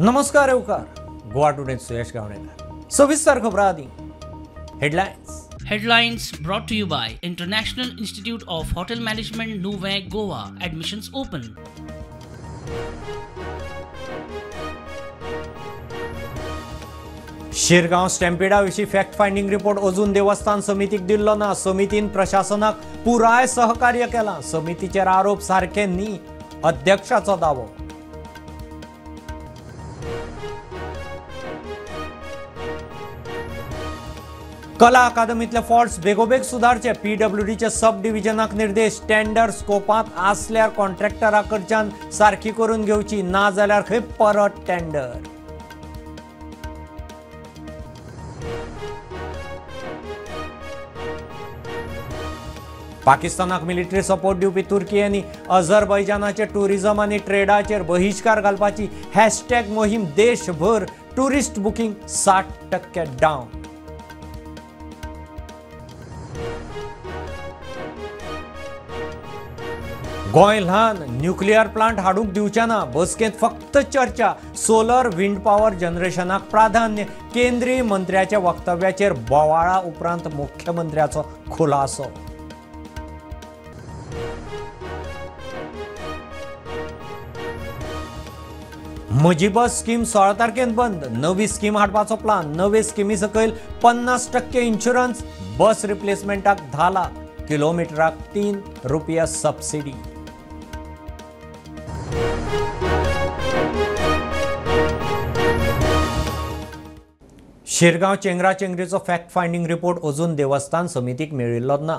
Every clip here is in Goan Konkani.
नमस्कार येवकार गोवा टुडे सुयश गावणेकर. सविस्तर खबरां आदी headlines. Headlines brought to you by International Institute of Hotel Management, Nuvem, Goa. Admissions open. Shirgaon स्टॅम्पिडा विशीं फॅक्ट फायंडिंग रिपोर्ट अजून देवस्थान समितीक दिल्लो ना. समितीन प्रशासनाक पुराय सहकार्य केलां. समितीचेर आरोप सारके न्ही, अध्यक्षाचो दावो. कला अकादमीतले फॉल्ट्स बेगोबेग सुदारचे, पीडब्ल्यूडीचे सब डिव्हिजनाक निर्देश. टेंडर स्कोपांत आसल्यार कॉन्ट्रॅक्टरा कडच्यान सारकी करून घेवची, ना जाल्यार खंय परत टेंडर. पाकिस्तानाक मिलिटरी सपोर्ट दिवपी तुर्की आनी अझरबैजानाचे टुरिझम आनी ट्रेडाचेर बहिश्कार घालपाची हॅशटॅग मोहीम देशभर. Tourist booking 60% down. गोंय ल्हान, न्युक्लियर प्लांट हाडूंक दिवचे ना. बसकेंत फक्त चर्चा. सोलर विंड पॉवर जनरेशनाक प्राधान्य. केंद्रीय मंत्र्याच्या वक्तव्याचेर बोवाळा उपरांत मुख्यमंत्र्याचो खुलासो. म्हजी बस स्कीम 16 तारखेन बंद. नवी स्कीम हाडपाचो प्लान. नवे स्किमी सकयल 50% इन्शुरन्स, बस रिप्लेसमेंटाक 10 लाख, किलोमिटराक 3 रुपया सबसिडी. शिरगांव चेंगरा चेंगरीचो फॅक्ट फायंडिंग रिपोर्ट अजून देवस्थान समितीक मेळिल्लो ना.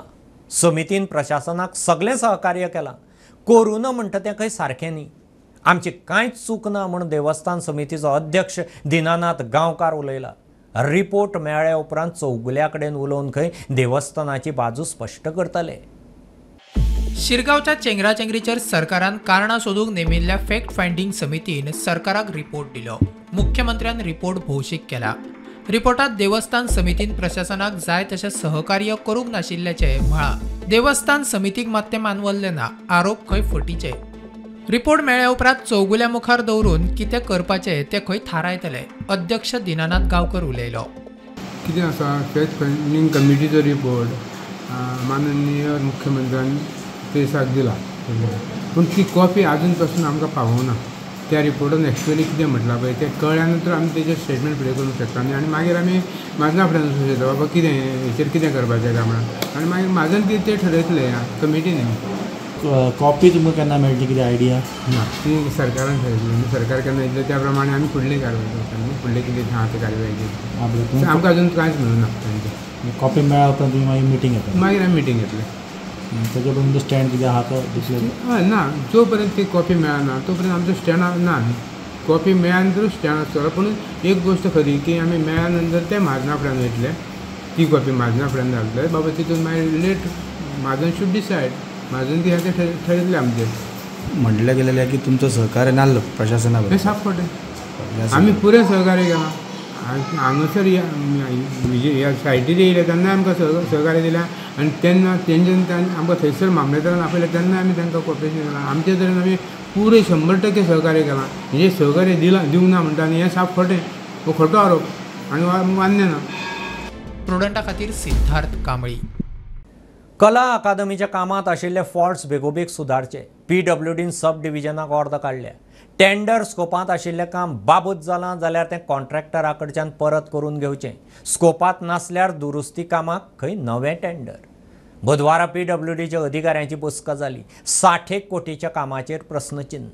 समितीन प्रशासनाक सगळें सहकार्य केलां. करूं ना म्हणटा तें खंय सारकें न्ही. आमची कांयच चूक ना म्हूण देवस्थान समितीचो अध्यक्ष दिनानाथ गांवकार उलयला. रिपोर्ट मेळ्ळ्या उपरांत चौगुल्या कडेन उलोवन खंय देवस्थानाची बाजू स्पश्ट करतले. शिरगांवच्या चेंगराचेंगरीचेर सरकारान कारणां सोदूंक नेमिल्ल्या फॅक्ट फायंडिंग समितीन सरकाराक रिपोर्ट दिलो. मुख्यमंत्र्यान रिपोर्ट भौशीक केला. रिपोर्टात देवस्थान समितीन प्रशासनाक जाय तशें सहकार्य करूंक नाशिल्ल्याचें म्हळां. देवस्थान समितीक मात तें मानवल्लें ना. आरोप खंय फटीचे. रिपोर्ट मेळ्ळ्या उपरांत चौगुल्या मुखार दवरून कितें करपाचें तें खंय थारायतले, अध्यक्ष दिनानाथ गांवकर उलयलो. कितें आसा, फॅक्ट फायंडिंग कमिटीचो रिपोर्ट माननीय मुख्यमंत्र्यान प्रेसाक दिला, पूण ती कॉपी आजून पासून आमकां पावोना. त्या रिपोर्टान एक्चुअली कितें म्हटलां पळय तें कळ्ळ्या नंतर आमी तेजेर स्टेटमेंट फुडें करूंक शकता आनी मागीर आमी म्हाजना फुड्यान वचूंक शकता, बाबा कितें हेचेर कितें करपाचें काय म्हणून. आनी मागीर म्हाजन कितें तें ठरयतलें कमिटीन. कॉपी तुमकां केन्ना मेळटली, कितें आयडिया ना? ती सरकारान ठरयतली. सरकार केन्ना येतलें त्या प्रमाणे आमी फुडली कारवाय करता. फुडलें कितें आहा तें कारवाय केली. आमकां अजून कांयच मेळूं ना तांचें. कॉपी मेळ्ळ्या उपरांत तुमी मागीर मिटींग घेतली? मागीर आमी मिटींग घेतले. ताच्या पर्यंत स्टँड कितें आहा तो दिसलें? हय, ना, जो पर्यंत ती कॉपी मेळना तो पर्यंत आमचो स्टँड ना. कॉपी मेळ्ळ्या नंतरूच स्टँड आसतलो. पूण एक गोश्ट खरी की आमी मेळ्ळ्या नंतर ते म्हाजना फुड्यान वयतले, ती कॉपी म्हाजना फुड्यान घालतले. बाबा तितून मागीर लेट म्हाजन should decide. म्हाजन कितें तें ठरयतलें आमचें. म्हणलें गेलेलें की तुमचो सहकार्य नासलो प्रशासना हें साफ खोटें. आमी पुरें सहकार्य केलां. हांगासर ह्या सायटीर येयले तेन्ना आमकां सहकार्य दिलें आनी तेन्ना तेंच्यान आमकां थंयसर मामलेदारान आपयलें तेन्ना आमी तांकां कॉपरेशन केलां. आमचे तरेन आमी पुरें 100% सहकार्य केलां. म्हणजे सहकार्य दिलां दिवंक ना म्हणटा आनी हें साफ खोटें. हो खोटो आरोप आनी मान्य ना. प्रुडंटा खातीर सिद्धार्थ कांबळी. कला अकादमीच्या कामांत आशिल्ले फॉल्ट्स बेगोबेग सुदारचे. पीडब्ल्यूडीन सब डिव्हिजनाक ऑर्द काडल्या. टेंडर स्कोपांत आशिल्लें काम बाबत जालां जाल्यार तें कॉन्ट्रॅक्टरा कडच्यान परत करून घेवचें. स्कोपांत नासल्यार दुरुस्ती कामाक खंय नवें टेंडर. बुधवारा पीडब्ल्यूडीच्या अधिकाऱ्यांची बसका जाली. 60 कोटीच्या कामाचेर प्रस्नचिन्न.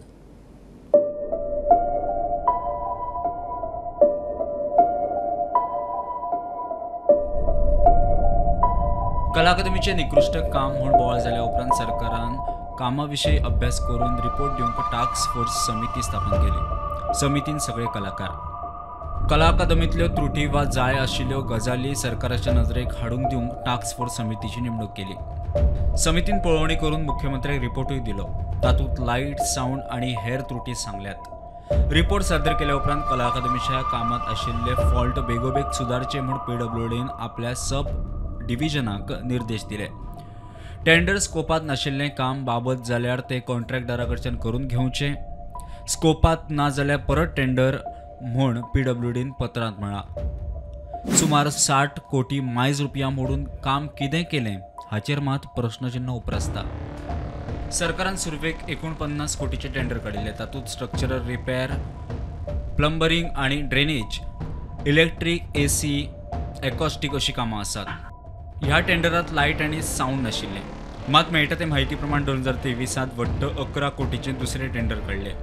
कला अकादमीचें निकृश्ट काम म्हूण बोवाळ जाल्या उपरांत सरकारान कामा विशीं अभ्यास करून रिपोर्ट दिवंक टास्क फोर्स समिती स्थापन केली. समितीन सगळे कलाकार कला अकादमींतल्यो त्रुटी वा जाय आशिल्ल्यो गजाली सरकाराच्या नजरेक हाडूंक दिवंक टास्क फोर्स समितीची नेमणूक केली. समितीन पळोवणी करून मुख्यमंत्र्याक रिपोर्टूय दिलो. तातूंत लायट, सावंड आनी हेर त्रुटी सांगल्यात. रिपोर्ट सादर केल्या उपरांत कला अकादमीच्या कामांत आशिल्ले फॉल्ट बेगोबेग सुदारचे म्हूण पीडब्ल्यूडीन आपल्या सब डिव्हिजनाक निर्देश दिले. टेंडर स्कोपांत नाशिल्लें काम बाबत जाल्यार ते कॉन्ट्रॅक्टदारा कडच्यान करून घेवचें. स्कोपात ना जाल्यार परत टेंडर म्हूण पीडब्ल्यूडीन पत्रांत म्हळां. सुमार 60 कोटी मायज रुपया मोडून काम कितें केलें हाचेर मात प्रश्नचिन्ह उप्रासता. सरकारान सुरवेक 49 कोटीचे टेंडर काडिल्ले. तातूंत स्ट्रक्चरल रिपेअर, प्लंबरींग आनी ड्रेनेज, इलेक्ट्रीक, एसी, एकॉस्टीक अशीं कामां आसात. ह्या टेंडरांत लायट आनी सावंड नाशिल्लें. मात मेळटा ते म्हायती प्रमाण 2023 वट्ट 11 कोटीचें दुसरें टेंडर काडलें.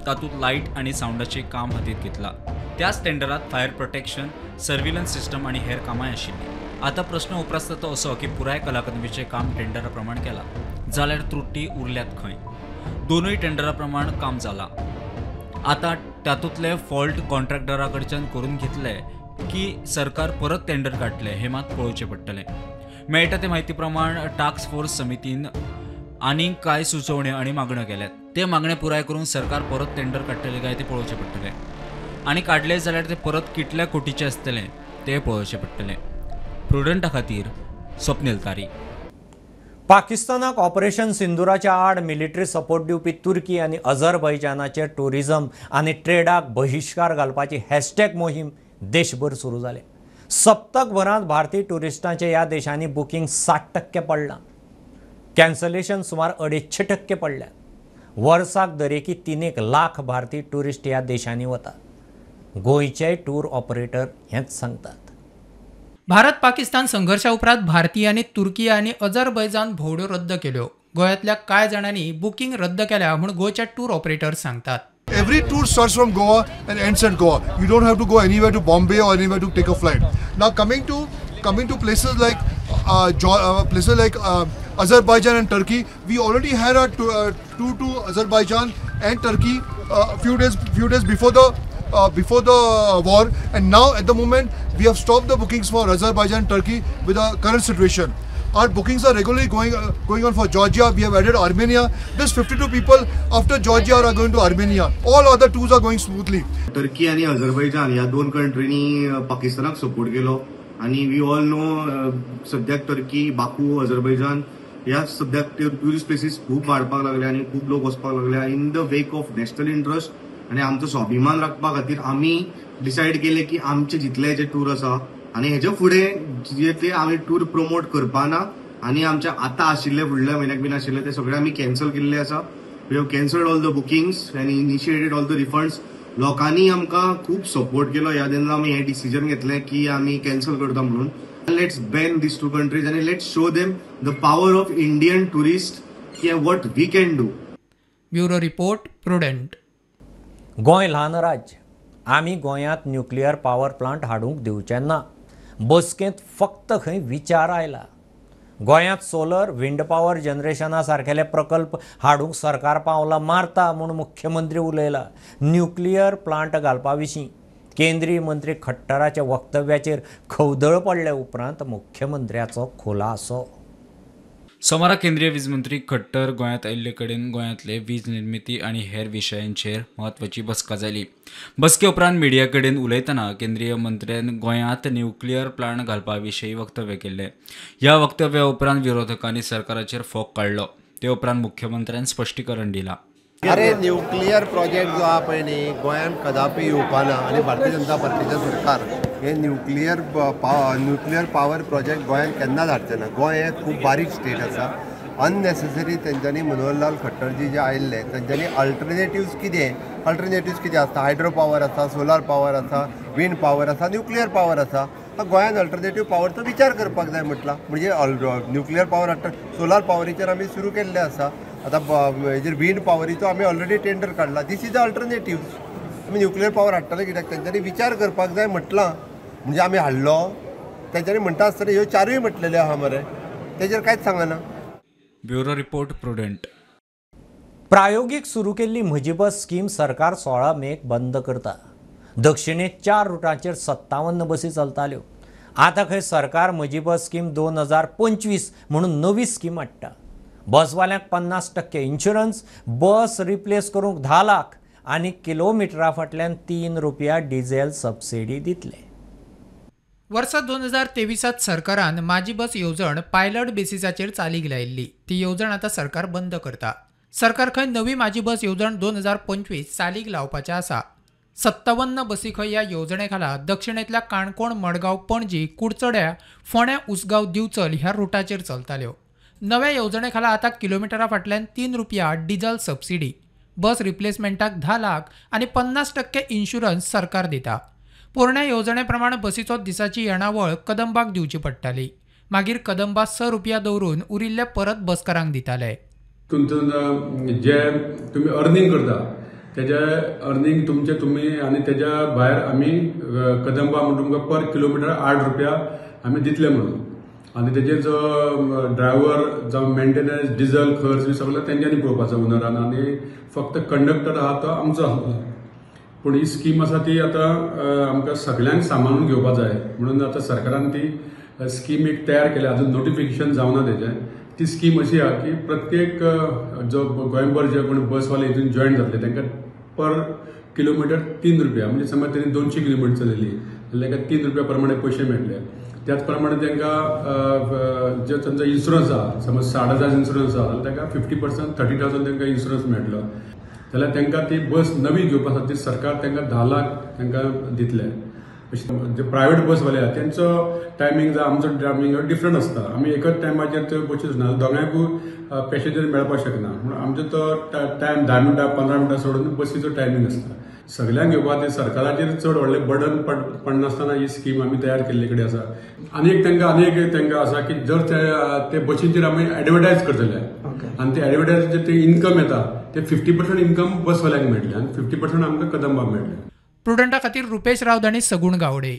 तातूंत लायट आनी सावंडाचें काम हातींत घेतलां. त्याच टेंडरांत फायर प्रोटेक्शन, सर्विलन्स सिस्टम आनी हेर कामांय आशिल्लीं. आतां प्रश्न उप्रासता तो असो की पुराय कला अकादमीचें काम टेंडरा प्रमाण केलां जाल्यार त्रुटी उरल्यात खंय? दोनूय टेंडरा प्रमाण काम जालां. आतां तातूंतले फॉल्ट कॉन्ट्रॅक्टरा कडच्यान करून घेतले की सरकार परत टेंडर काडटलें हें मात पळोवचें पडटलें. मेळटा ते म्हायती प्रमाण टास्क फोर्स समितीन आनीक कांय सुचोवण्यो आनी मागण्यो केल्यात. ते मागणे पुराय करून सरकार परत टेंडर काडटलें काय तें पळोवचें पडटलें आनी काडलें जाल्यार तें परत कितल्या कोटीचें आसतलें तें पळोवचें पडटलें. प्रुडंटा खातीर स्वप्नील तारी. पाकिस्तानाक ऑपरेशन सिंदुराच्या आड मिलिटरी सपोर्ट दिवपी तुर्की आनी अझरबैजानाचेर टुरिझम आनी ट्रेडाक बहिश्कार घालपाची हॅशटॅग मोहीम देशभर सुरू जाल्या. सप्तकभरांत भारतीय ट्युरिस्टांचे ह्या देशांनी बुकींग 60% पडलां. कॅन्सलेशन सुमार 250% पडल्या. वर्साक दरेकी 3 लाख भारतीय ट्युरिस्ट ह्या देशांनी वतात. गोंयचे टूर ऑपरेटर हेंच सांगतात. भारत पाकिस्तान संघर्षा उपरांत भारतीयांनी तुर्की आनी अझरबैजान भोंवड्यो रद्द केल्यो. गोंयांतल्या कांय जाणांनी बुकींग रद्द केल्या म्हूण गोंयचे टूर ऑपरेटर सांगतात. Every tour starts from Goa and ends at Goa. You don't have to go anywhere to Bombay or anywhere to take a flight. Now coming to places like Azerbaijan and Turkey, we already had a tour to Azerbaijan and Turkey few days before the war, and now at the moment we have stopped the bookings for Azerbaijan and Turkey with the current situation. Our bookings are regularly going on for Georgia. We have added Armenia. This 52 people after Georgia are going to Armenia. All other tours are going smoothly. Turkey आणि अझरबैजान ह्या दोन कंट्रीनी पाकिस्तानाक सपोर्ट केलो आणि we all know सद्याक टर्की, बाकू, अझरबैजान ह्या सद्याक ट्युरिस्ट प्लेसीस खूब वाडपाक लागले आनी खूब लोक वचपाक लागले. In the wake of national interest आनी आमचो स्वाभिमान राखपा खातीर आमी डिसायड केले की आमचे जितले जे टूर आसा आनी हेजे फुडें जे ते आमी टूर प्रमोट करपाना आनी आमचे आतां आशिल्ले फुडल्या म्हयन्याक बीन आशिल्ले ते सगळे आमी कॅन्सल केल्ले आसा. We have cancelled all the bookings आनी इनिशिएटेड ऑल the refunds. लोकांनी आमकां खूब सपोर्ट केलो ह्या जेन्ना आमी हें डिसिजन घेतलें की आमी कॅन्सल करता म्हणून. Let's ban these two countries आनी let's show them the power of Indian tourist की what we can do. Bureau report, Prudent. Goa ल्हान राज्य, आमी गोंयांत न्युक्लियर पावर प्लांट हाडूंक दिवचे ना. बसकेंत फक्त खंय विचार आयला. गोंयांत सोलर, विंड पावर जनरेशना सारकेले प्रकल्प हाडूंक सरकार पावलां मारता म्हूण मुख्यमंत्री उलयला. न्युक्लियर प्लांट घालपा विशीं केंद्रीय मंत्री खट्टराच्या वक्तव्याचेर खवदळ पडले उपरांत मुख्यमंत्र्याचो खुलासो. सोमारा केंद्रीय वीज मंत्री खट्टर गोंयांत आयिल्ले कडेन गोंयांतले वीज निर्मिती आनी हेर विशयांचेर म्हत्वाची बसका जाली. बसके उपरांत मिडिया कडेन उलयतना केंद्रीय मंत्र्यान गोंयांत न्युक्लियर प्लांट घालपा विशीं वक्तव्य केल्लें. ह्या वक्तव्या उपरांत विरोधकांनी सरकाराचेर फोग काडलो. ते उपरांत मुख्यमंत्र्यान स्पश्टीकरण दिलां. अरे न्युक्लियर प्रोजेक्ट जो आहा पळय न्ही गोंयांत कदापी येवपा ना आनी भारतीय जनता पार्टीचें सरकार हे न्युक्लियर पावर प्रोजेक्ट गोंयांत केन्नाच हाडचें ना. गोंय हें खूब बारीक स्टेट आसा. अननेसेसरी तेंच्यांनी मनोहरलाल खट्टरजी जे आयिल्ले तेंच्यांनी अल्टरनेटिव्स कितें, अल्टरनेटिव्स कितें आसता, हायड्रो पावर आसा, सोलार पावर आसा, विंड पावर आसा, न्युक्लियर पावर आसा. गोंयांत अल्टरनेटीव पावरचो विचार करपाक जाय म्हटलां. म्हणजे न्युक्लियर पावर हाडटा, सोलार पावरीचेर आमी सुरू केल्लें आसा. आतां हेजेर विंड पावरीचो आमी ऑलरेडी टेंडर काडला. This is the alternative. आमी न्युक्लियर पावर हाडटले कित्याक तेंच्यांनी विचार करपाक जाय म्हटलां. म्हणजे आमी हाडलो तेंच्यांनी म्हणटा आसतना ह्यो चारूय म्हटलेल्यो आहा मरे, तेजेर कांयच सांगना. Bureau report, Prudent. प्रायोगीक सुरू केल्ली म्हजी बस स्कीम सरकार 16 मेक बंद करता. दक्षिणेत 4 रुटांचेर 57 बसी चलताल्यो. आतां खंय सरकार म्हजी बस स्कीम 2025 म्हणून नवी स्कीम हाडटा. बसवाल्यांक 50% इन्शुरन्स, बस रिप्लेस करूंक 10 लाख आनी किलोमिटरा फाटल्यान 3 रुपया डिझेल सबसिडी दितले. वर्सा 2023 सरकारान माझी बस येवजण पायलट बेसिसाचेर चालीक लायिल्ली. ती येवजण आतां सरकार बंद करता. सरकार खंय नवी माझी बस येवजण 2025 चालीक लावपाचें आसा. 57 बसी खंय ह्या येवजणे खाला दक्षिणेंतल्या काणकोण, मडगांव, पणजी, कुडचड्या, फोंड्या, उसगांव, दिवचल ह्या रुटाचेर चलताल्यो. नव्या येवजणे खाला आतां किलोमिटरा फाटल्यान 3 रुपया डिझल सबसिडी, बस रिप्लेसमेंटाक 10 लाख आनी 50% इन्शुरन्स सरकार दिता. पोरण्या येवजणे प्रमाण बसीचो दिसाची येणावळ कदंबाक दिवची पडटाली. मागीर कदंबा 6 रुपया दवरून उरिल्ले परत बसकारांक दिताले. तुमचं जे तुम्ही अर्निंग करता त्याच्या अर्निंग तुमचे तुम्ही आनी त्याच्या भायर आमी कदंबा म्हणून तुमकां पर किलोमिटर 8 रुपया आमी दितले म्हणून, आनी तेजेर जो ड्रायव्हर जावं मेंटेनन्स डिझल खर्च बी सगळो तेंच्यांनी पळोवपाचो ओनरान, आनी फक्त कंडक्टर आहा तो आमचो आसलो. पूण ही स्कीम आसा ती आतां आमकां सगळ्यांक सांबाळून घेवपा जाय म्हणून आतां सरकारान ती स्कीम एक तयार केल्या. अजून नोटिफिकेशन जावना तेजें. ती स्कीम अशी आहा की प्रत्येक जो गोंयभर जे कोण बसवाले हितून जॉयन जातले तांकां पर किलोमिटर 3 रुपया, म्हणजे समज तेणी 200 किलोमिटर चलयली जाल्यार तांकां 3 रुपया प्रमाणे पयशे मेळटले. त्याच प्रमाणे तांकां जे तांचो इन्शुरन्स आहा, समज 60,000 इन्शुरन्स आहा जाल्यार तांकां 50% 30,000 तांकां इन्शुरन्स मेळटलो. जाल्यार तांकां ती बस नवी घेवपा खातीर सरकार तांकां 10 लाख तांकां दितले. जे प्रायवेट बसवाले आहा तेंचो टायमींग जावं आमचो टायमींग डिफरंट आसता. आमी एकच टायमाचेर त्यो बसी ना, दोगांयकूय पॅसेंजर मेळपाक शकना म्हणून आमचो तो टायम 10 मिनटां 15 मिनटां सोडून बसीचो टायमींग आसता. सगल्यांक घेवपा खातीर सरकाराचेर चड व्हडलें बर्डन पडनासतना ही स्कीम आमी तयार केल्ले कडेन आसा. आनी एक तांकां आसा की जर ते बसीचेर आमी एडवर्टायज करतले आनी ते एडवर्टायज ते इन्कम येता ते 50% इन्कम बसवाल्यांक मेळटलें आनी 50% आमकां कदंबा मेळटलें. प्रुडंटा खातीर रुपेश रावत आनी सगुण गावडे.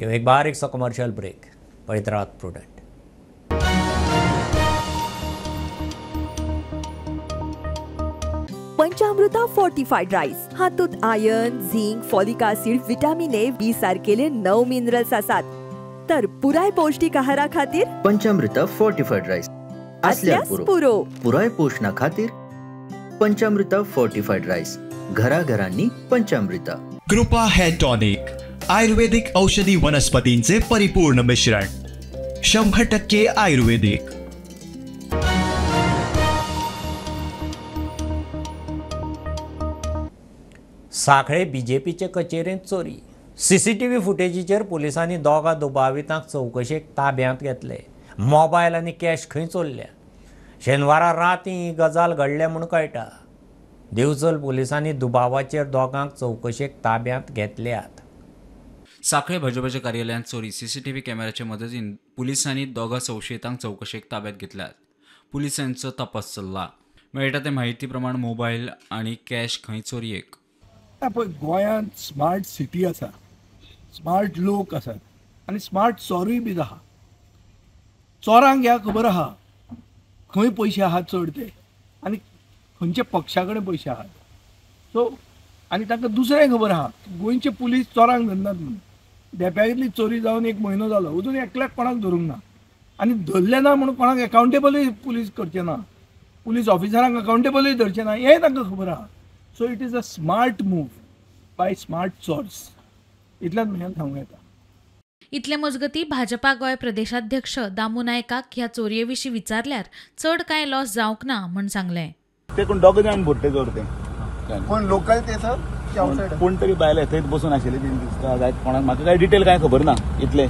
एक बारीकसो कमर्शियल ब्रेक. पळयत रावात प्रुडंट. पंचामृता फोर्टिफाईड राईस हातूंत iron, zinc, folic acid, vitamin A, B सारकेले 9 मिनरल्स आसात. तर पुराय पौष्टिक आहारा खातीर पंचामृता फोर्टिफाईड राईस असल्यास पुरो. पुराय पोषणा खातीर पंचामृता फोर्टिफाईड राईस, घराघरांनी पंचामृता. कृपा हेअर टॉनिक, आयुर्वेदिक औषधी वनस्पतींचे परिपूर्ण मिश्रण, 100% आयुर्वेदिक. सांखळे बीजेपीचे कचेरेंत चोरी. सीसीटीव्ही फुटेजीचेर पुलिसांनी दोगां दुबावितांक चवकशेक ताब्यांत घेतले. मोबायल आनी कॅश खंय चोरल्या. शेनवारा राती ही गजाल घडल्या म्हूण कळटा. दिवचल पुलिसांनी दुबावाचेर दोगांक चवकशेक ताब्यांत घेतल्यात. सांखळे भाजपाच्या कार्यालयांत चोरी. सीसीटीव्ही कॅमेऱ्याच्या मदतीन पुलिसांनी दोगां संशयितांक चवकशेक ताब्यांत घेतल्यात. पुलिसांचो तपास चल्ला. मेळटा ते म्हायती प्रमाण मोबायल आनी कॅश खंय चोरयेक. पळय गोंयांत स्मार्ट सिटी आसा, स्मार्ट लोक आसात आनी स्मार्ट चोरूय बी आहा. चोरांक ह्या खबर आहा खंय पयशे आहात चड ते आनी खंयच्या पक्षा कडेन पयशे आहात. सो आनी तांकां दुसरें खबर आहा गोंयचे पुलीस चोरांक धरनात म्हणून. धेंप्यातली चोरी जावन 1 म्हयनो जालो, अजून एकल्याक कोणाक धरूंक ना आनी धरलें ना म्हणून कोणाक एकाउंटेबलूय पुलीस करचे ना, पुलीस ऑफिसरांक अकाउंटेबलूय धरचें ना, हेंय तांकां खबर आहा. So it is a smart move by smart चोर्स, इतल्याच म्हज्यान सांगूं येता. इतले मजगती भाजपा गोंय प्रदेशाध्यक्ष दामू नायकाक ह्या चोरये विशीं विचारल्यार चड कांय लॉस जावंक ना म्हूण सांगलें. ते कोण दोग जाण भुरटे चोर ते कोण लोकल ते सर कोण तरी बायले थंयच बसून आशिल्ले तें दिसता जायत कोणाक म्हाका काय डिटेल काय खबर ना इतले.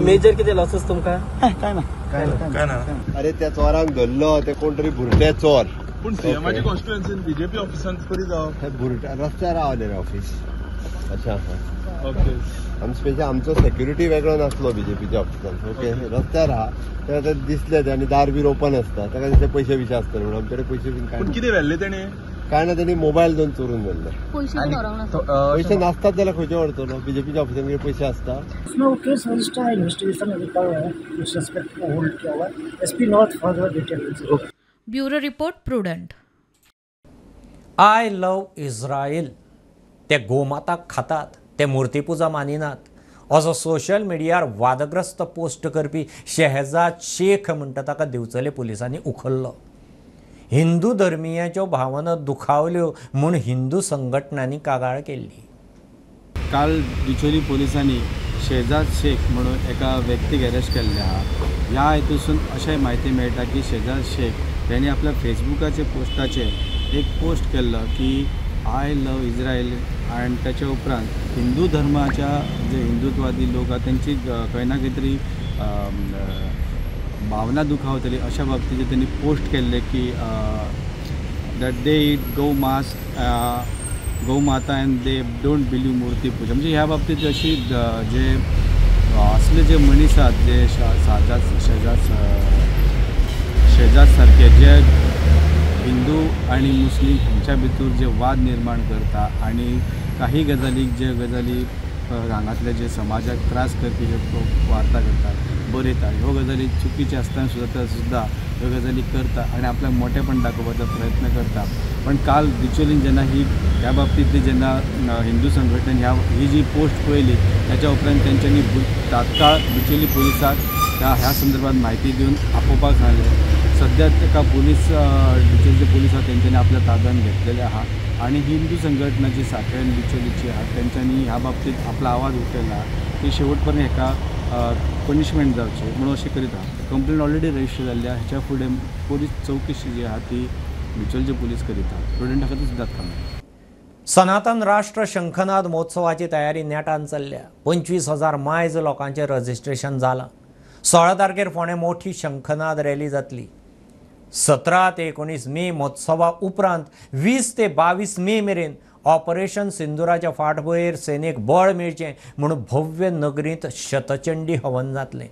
मेजर कितें लॉसीस तुमकां? काय ना काय ना. अरे त्या चोरांक धरलो ते कोण तरी भुरटे चोर. पूण सीएमाची कॉन्स्टिट्युएन्सीन बीजेपी ऑफिसान तरी जावं भुरटे रस्त्यार रावले रे ऑफिस. अच्छा ओके. आम स्पेशल आमचो सेक्युरिटी वेगळो नासलो बीजेपीच्या ऑफिसान. ओके रस्त्यार आहा तेन्ना दिसले ते आनी दार बीर ओपन आसता ताका दिसले पयशे बिशे आसतले म्हणून आमचे कडेन पयशे बीन काय. कितें व्हेल्ले तेणे? काय ना तेणी मोबायल दोन चोरून व्हेल्ले. पयशे नासतात जाल्यार खंयचे व्हरतलो? बीजेपीच्या ऑफिसान कितें पयशे आसता? केस रजिस्टर है, इन्वेस्टिगेशन अभी कर रहे हैं, सस्पेक्ट को होल्ड किया हुआ है. SP north further details. Bureau report, Prudent. I love Israel. ते गोमाताक खातात, ते मूर्तिपुजा मानिनात असो सोशल मिडियार वादग्रस्त पोस्ट करपी शहजाद शेख म्हणटा ताका दिवचले पुलिसांनी उखल्लो. हिंदू धर्मियांच्यो भावना दुखावल्यो म्हूण हिंदू संघटनांनी कागाळ केल्ली. काल डिचोली पोलिसांनी शहजाद शेख म्हणून एका व्यक्तीक अरेस्ट केल्ले आहा. ह्या हेतूसून अशें म्हायती मेळटा की शहजाद शेख यांनी आपल्या फेसबुकाचे पोस्टाचेर एक पोस्ट केल्लो की I love Israel आनी ताच्या उपरांत हिंदू धर्माच्या जे हिंदुत्वादी लोक आहा तेंची खंय ना खंय तरी भावना दुखावतली अशा बाबतीचे त्यांनी पोस्ट केल्ले की that they eat गौ मांस गौ माता and they don't believe मूर्ती पूजा. म्हणजे ह्या बाबतीत अशी जे असले जे मनीस आहात जे शेजाद सारखे जे हिंदू आनी मुस्लीम हांच्या भितर जे वाद निर्माण करता आनी काही गजालीक जे गजाली हांगातले जे समाजाक त्रास करपी जे वार्ता करता बरयता ह्यो गजाली चुकीच्यो आसतना सुद्दां सुद्दां ह्यो गजाली करता आनी आपल्याक मोठेपण दाखोवपाचो प्रयत्न करता. पण काल बिचोलीन जेन्ना ही ह्या बाबतींतली जेन्ना हिंदू संघटनेन ही जी पोस्ट पळयली ताच्या उपरांत तेंच्यांनी तात्काळ बिचोली पुलिसाक ह्या संदर्भात म्हायती दिवन आपोवपाक सांगलें. सद्या ताका पुलीस बिचोलीचे पुलीस आहा तेंच्यांनी आपल्या ताब्यात घेतलेले आहा आनी हिंदू संघटना जी साखळेन बिचोलीची आहा तेंच्यांनी ह्या बाबतींत आपलो आवाज उठयला की शेवट पर्यंत हेका पनिशमेंट जावची म्हणून अशें करीत आहा. कंप्लेन ऑलरेडी रजिस्टर जाल्ली आहा. हेच्या फुडें पोलीस चवकशी जी आहा ती बिचोलचे पुलीस करीत आहा. प्रुडंटा खातीर सुद्दां काम. सनातन राष्ट्र शंखनाद महोत्सवाची तयारी नेटान चल्ल्या. 25,000 मायज लोकांचें रजिस्ट्रेशन जालां. 16 तारखेर फोंडें मोठी शंखनाद रॅली जातली. 17 ते 19 मे महोत्सवा उपरांत 20 ते 22 मे मेरेन ऑपरेशन सिंदुराच्या फाटभुंयेर सेनेक बळ मेळचें म्हूण भव्य नगरींत शतचंडी हवन जातलें.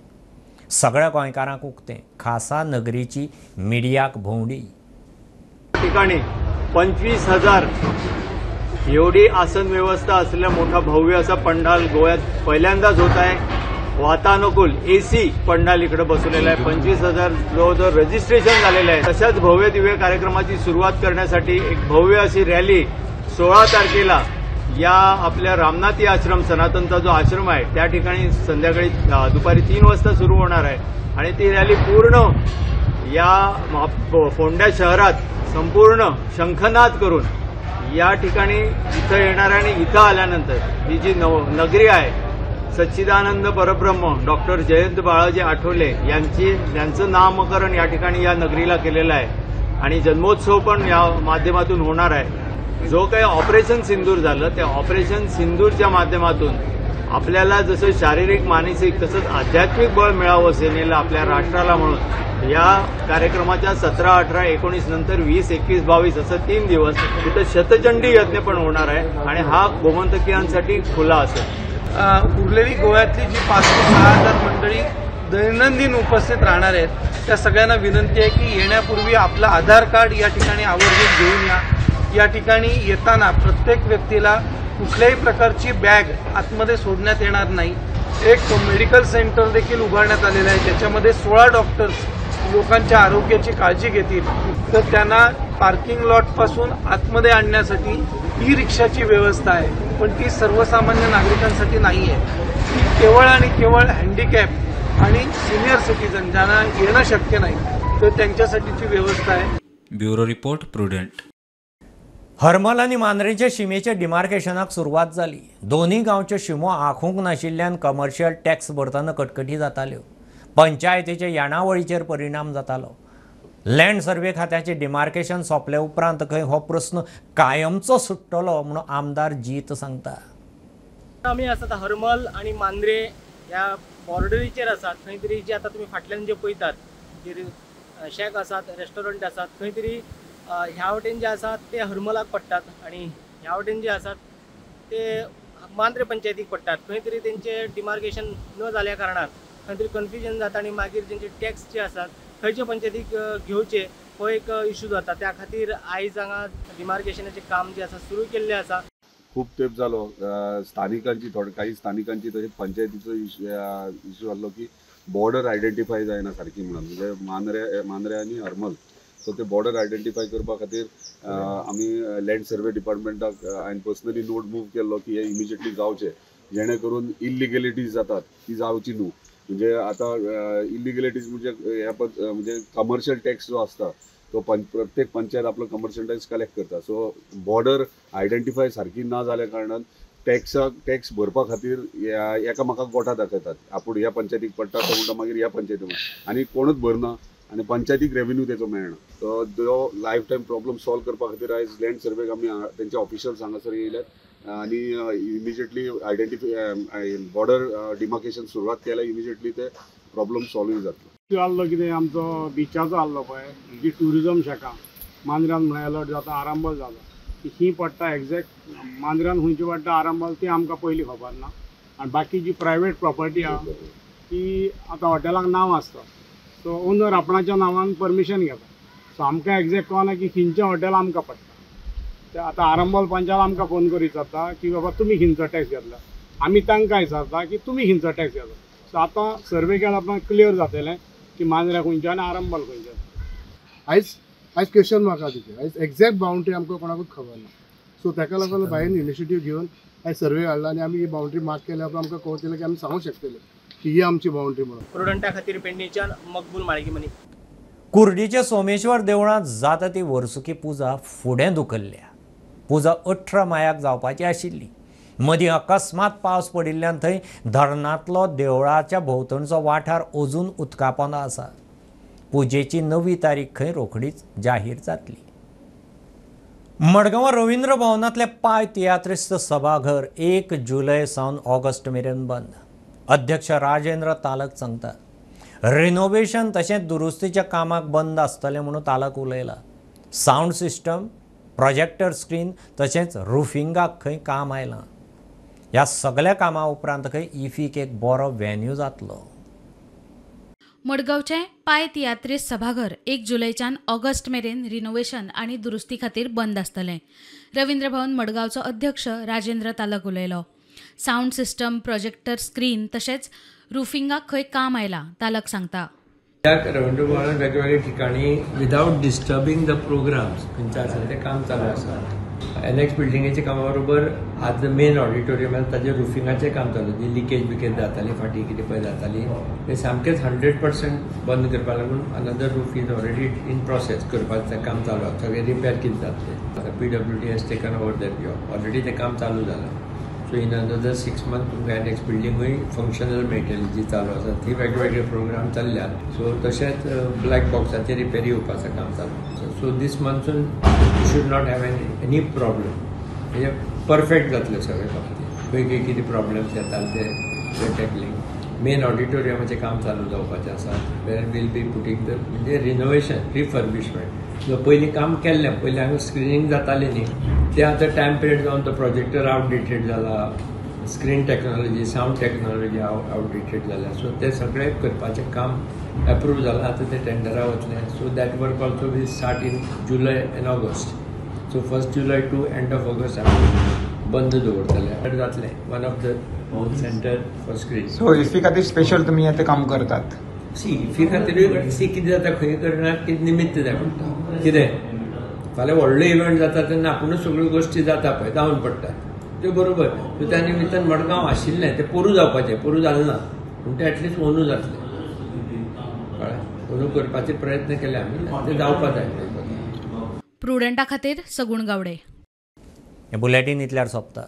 सगळ्या गोंयकारांक उक्तें, खासा नगरीची मिडियाक भोंवडी. ठिकाणी 25,000 एवढी आसन व्यवस्था असलेला मोठा भव्य असा पंडाल गोव्यात पहिल्यांदाच होत आहे. वातानुकूल एसी पंडाल इकडे बसवलेला आहे. 25,000 जवळजवळ रजिस्ट्रेशन झालेलं आहे. तशाच भव्य दिव्य कार्यक्रमाची सुरुवात करण्यासाठी एक भव्य अशी रॅली 16 तारखेला या आपल्या रामनाथी आश्रम सनातनचा जो आश्रम आहे त्या ठिकाणी संध्याकाळी दुपारी 3 वाजता सुरू होणार आहे आणि ती रॅली पूर्ण या फोंड्या शहरात संपूर्ण शंखनाद करून या ठिकाणी इथं येणार आणि इथं आल्यानंतर ही जी नगरी आहे सच्चिदानंद परब्रह्म डॉक्टर जयंत बाळाजी आठवले यांचं नामकरण या ठिकाणी या नगरीला केलेलं आहे आणि जन्मोत्सव पण या माध्यमातून होणार आहे. जो काही ऑपरेशन सिंदूर झालं त्या ऑपरेशन सिंदूरच्या माध्यमातून आपल्याला जसं शारीरिक मानसिक तसंच आध्यात्मिक बळ मिळावं सेनेला आपल्या राष्ट्राला म्हणून या कार्यक्रमाच्या 17, 18, 19 नंतर 20, 21, 22 असं 3 दिवस तिथं शतचंडी यज्ञ पण होणार आहे आणि हा गोमंतकीयांसाठी खुला असेल. उरलेली गोव्यातली जी 5 ते 6 हजार मंडळी दैनंदिन उपस्थित राहणार आहेत त्या सगळ्यांना विनंती आहे की येण्यापूर्वी आपलं आधार कार्ड या ठिकाणी आवर्जून घेऊन या. या ठिकाणी येताना प्रत्येक व्यक्तीला कुठल्याही प्रकारची बॅग आतमध्ये सोडण्यात येणार नाही. एक मेडिकल सेंटर देखील उभारण्यात आलेलं आहे ज्याच्यामध्ये 16 डॉक्टर्स लोकांच्या आरोग्याची काळजी घेतील. तर त्यांना पार्किंग लॉटपासून आतमध्ये आणण्यासाठी ई रिक्षाची व्यवस्था आहे, पण ती सर्वसामान्य नागरिकांसाठी नाही आहे. ती केवळ आणि केवळ हँडिकॅप आणि सिनियर सिटीजन ज्यांना येणं शक्य नाही तर त्यांच्यासाठीची व्यवस्था आहे. Bureau report, Prudent. Harmal आनी मांद्रेचे शिमेचे डिमार्केशनाक सुरवात जाली. दोन्ही गांवच्यो शिमो आखूंक नाशिल्ल्यान कमर्शियल टॅक्स भरतना कटकटी जाताल्यो. पंचायतीचे येणावळीचेर परिणाम जातालो. लँड सर्वे खात्याचे डिमार्केशन सोंपले उपरांत खंय हो प्रस्न कायमचो सुट्टलो म्हणून आमदार जीत सांगता. आमी आसात हरमल आनी मांद्रे ह्या बॉर्डरीचेर आसात. खंय तरी जे आतां तुमी फाटल्यान जे पळयतात शॅक आसात, रेस्टॉरंट आसात, खंय तरी ह्या वटेन जे आसात ते हरमलाक पडटात आनी ह्या वटेन जे आसात ते मांद्रे पंचायतीक पडटात. खंय तरी तेंचे डिमार्केशन न जाल्या कारणान खंय तरी कन्फ्युजन जाता आनी मागीर तेंचे टॅक्स जे आसात खंयचे पंचायतीक घेवचे हो एक इशू जाता. त्या खातीर आयज हांगा डिमार्केशनाचें काम जें आसा सुरू केल्लें आसा. खूब तेंप जालो स्थानिकांची थोडे काही स्थानिकांची तशेंच पंचायतीचो इशू जाल्लो की बॉर्डर आयडेंटिफाय जायना सारकी म्हणून, म्हणजे मांद्रे आनी हरमल. सो ते बॉर्डर आयडेंटिफाय करपा खातीर आमी लँड सर्वे डिपार्टमेंटाक हांवें पर्सनली नोट मूव केल्लो की हे इमिजिएटली जावचें, जेणे करून इल्लिगेलिटीज जातात ती जावची न्हू. म्हणजे आतां इल्लिगेलिटीज म्हणजे ह्या म्हणजे कमर्शियल टॅक्स जो आसता तो प्रत्येक पंचायत आपलो कमर्शियल टॅक्स कलेक्ट करता. सो बॉर्डर आयडेंटिफाय सारकी ना जाल्या कारणान टॅक्स भरपा खातीर एकामेकाक बोटां दाखयतात, आपूण ह्या पंचायतीक पडटा तो म्हणटा मागीर ह्या पंचायतीक, आनी कोणूच भरना. आनी पंचायतीक रेवेन्यू तेचो मेळना. सो तो लायफ टायम प्रॉब्लम सॉल्व करपा खातीर आयज लँड सर्वेक आमी तेंचे ऑफिशियल्स हांगासर येयल्यात आनी इमिजिएटली आयडेंटिफाय बॉर्डर डिमार्केशन सुरवात केल्या, इमिजिएटली ते प्रॉब्लम सॉल्व जातलो. आहलो कितें आमचो बिचाचो आहलो पळय, जी ट्युरिजम शेकां मांद्र्यान म्हळ्यार अलर्ट जाता, आरांबोल जाता, ही पडटा एग्जॅक्ट मांद्र्यान खंयची पडटा आरांबोल ती आमकां पयलीं खबर ना. आनी बाकी जी प्रायवेट प्रॉपर्टी आहा ती आतां हॉटेलांक नांव आसता, सो ओनर आपणाच्या नांवान परमिशन घेता, सो आमकां एग्जॅक्ट कळना की खंयचें हॉटेल आमकां पडटा. ते आतां आरांबोल पंचायत आमकां फोन करून विचारता की बाबा तुमी खंयचो टॅक्स घेतला, आमी तांकां विचारता की तुमी खंयचो टॅक्स घेतला. सो आतां सर्वे केल्या उपरांत क्लियर जातलें की मांद्र्या खंयचें आनी आरांबोल खंयचें. आयज आयज क्वेश्चन मार्क आहा तिचेर, आयज एग्जॅक्ट बाउंड्री आमकां कोणाकूच खबर ना. सो ताका लागून भायन इनिशिएटीव घेवन आयज सर्वे हाडला आनी आमी ही बाउंड्री मार्क केल्या उपरांत आमकां कळटलें की आमी सांगूंक शकतले की ही आमची बाउंड्री म्हणून. प्रुडंटा खातीर पेडणेच्यान मकबूल माळगीमनी. कुर्डीच्या सोमेश्वर देवळांत जाता ती वर्सुकी पुजा फुडें धुकल्ल्या. पुजा 18 मायाक जावपाची आशिल्ली. मदीं अकस्मात पावस पडिल्ल्यान थंय धरणांतलो देवळाच्या भोंवतणचो वाठार अजून उदका पोंदा आसा. पुजेची नवी तारीख खंय रोखडीच जाहीर जातली. मडगांव रवींद्र भवनांतलें पाय तियात्रिस्त सभाघर 1 जुलय सावन ऑगस्ट मेरेन बंद. अध्यक्ष राजेंद्र तालक सांगता रिनोवेशन तशेंच दुरुस्तीच्या कामाक बंद आसतलें म्हणून तालक उलयला. सावंड सिस्टम, प्रोजेक्टर स्क्रीन तशेंच रुफिंगाक खंय काम आयलां. ह्या सगळ्या कामा उपरांत खंय इफीक एक बरो व्हेन्यू जातलो. मडगांवचें पाय तियात्रिस्त सभाघर 1 जुलयच्यान ऑगस्ट मेरेन रिनोवेशन आनी दुरुस्ती खातीर बंद आसतलें. रवींद्र भवन मडगांवचो अध्यक्ष राजेंद्र तालक उलयलो. सावंड सिस्टम, प्रोजेक्टर स्क्रीन तशेंच रुफिंगाक खंय काम आयलां तालक सांगता. रवींद्र भवनात वेगवेगळ्या ठिकाणी विदावट डिस्टर्बिंग the programmes खंयचे आसा तें काम चालू आसा. एनएक्स बिल्डिंगेच्या कामा बरोबर आज मेन ऑडिटोरियम आसा ताजेर रुफिंगाचें काम चालू, जी लिकेज बिकेज जाताली फाटीं कितें पळय जाताली तें सामकेंच 100% बंद करपा लागून another roof is already in process करपाचें काम चालू आसा. सगळें रिपेर कितें जातलें आतां PWD has taken over that job, already तें काम चालू जालां. सो इन अनदर 6 मंथ तुमकां एनएक्स बिल्डिंगूय फंक्शनल मेळटली जी चालू आसा ती वेगवेगळे प्रोग्राम चल्ल्यात. सो तशेंच ब्लॅक बॉक्साचेर रिपेरी येवपाचें काम चालू. So this monsoon you should not have any problem, म्हणजे परफेक्ट जातलें सगळे बाबतींत. खंय खंय कितें प्रॉब्लम्स येताले ते टॅकलिंग. मेन ऑडिटोरियमाचें काम चालू जावपाचें आसा where will be putting the म्हणजे रिनोवेशन रिफर्बिशमेंट. जो पयलीं काम केल्लें पयलीं हांगा स्क्रिनींग जातालें न्ही तें आतां टायम पिरियड जावन तो प्रोजेक्टर आवटडेटेड जाला, screen technology, sound technology outdated जाल्या. सो ते सगळें करपाचें काम एप्रूव जालां, आतां तें टेंडरा वतलें. So that work also will start in July and August. So 1 July to end of August आमी बंद दवरतले जातलें one of the centre for screen. So IFFI खातीर स्पेशल तुमी आतां काम करतात? सी इफ्फी खातीरूय सी कितें जाता खंय करना कितें निमित्त जाय पडटा. कितें फाल्यां व्हडलो इव्हेंट जाता तेन्ना आपुणूच सगळ्यो गोश्टी जाता पळय जावन पडटा त्यो बरोबर. सो त्या निमित्तान मडगांव आशिल्लें तें पोरू जावपाचें, पोरू जालें ना पूण तें एटलिस्ट ओनू जातलें, कळ्ळें? ओनू करपाचे प्रयत्न केले आमी, तें जावपा जाय. प्रुडंटा खातीर सगुण गावडे. हें बुलेटीन इतल्यार सोंपता.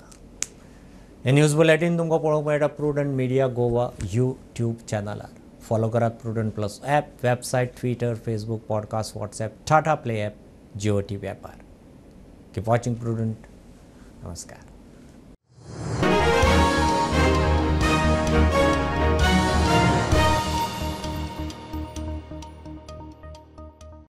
हें न्यूज बुलेटीन तुमकां पळोवंक मेळटा प्रुडंट मिडिया गोवा यूट्यूब चॅनलार. फॉलो करात Prudent plus app, website, Twitter, Facebook, podcast, WhatsApp, Tata Play app, Jio TV ॲपार. Keep watching prudent. नमस्कार.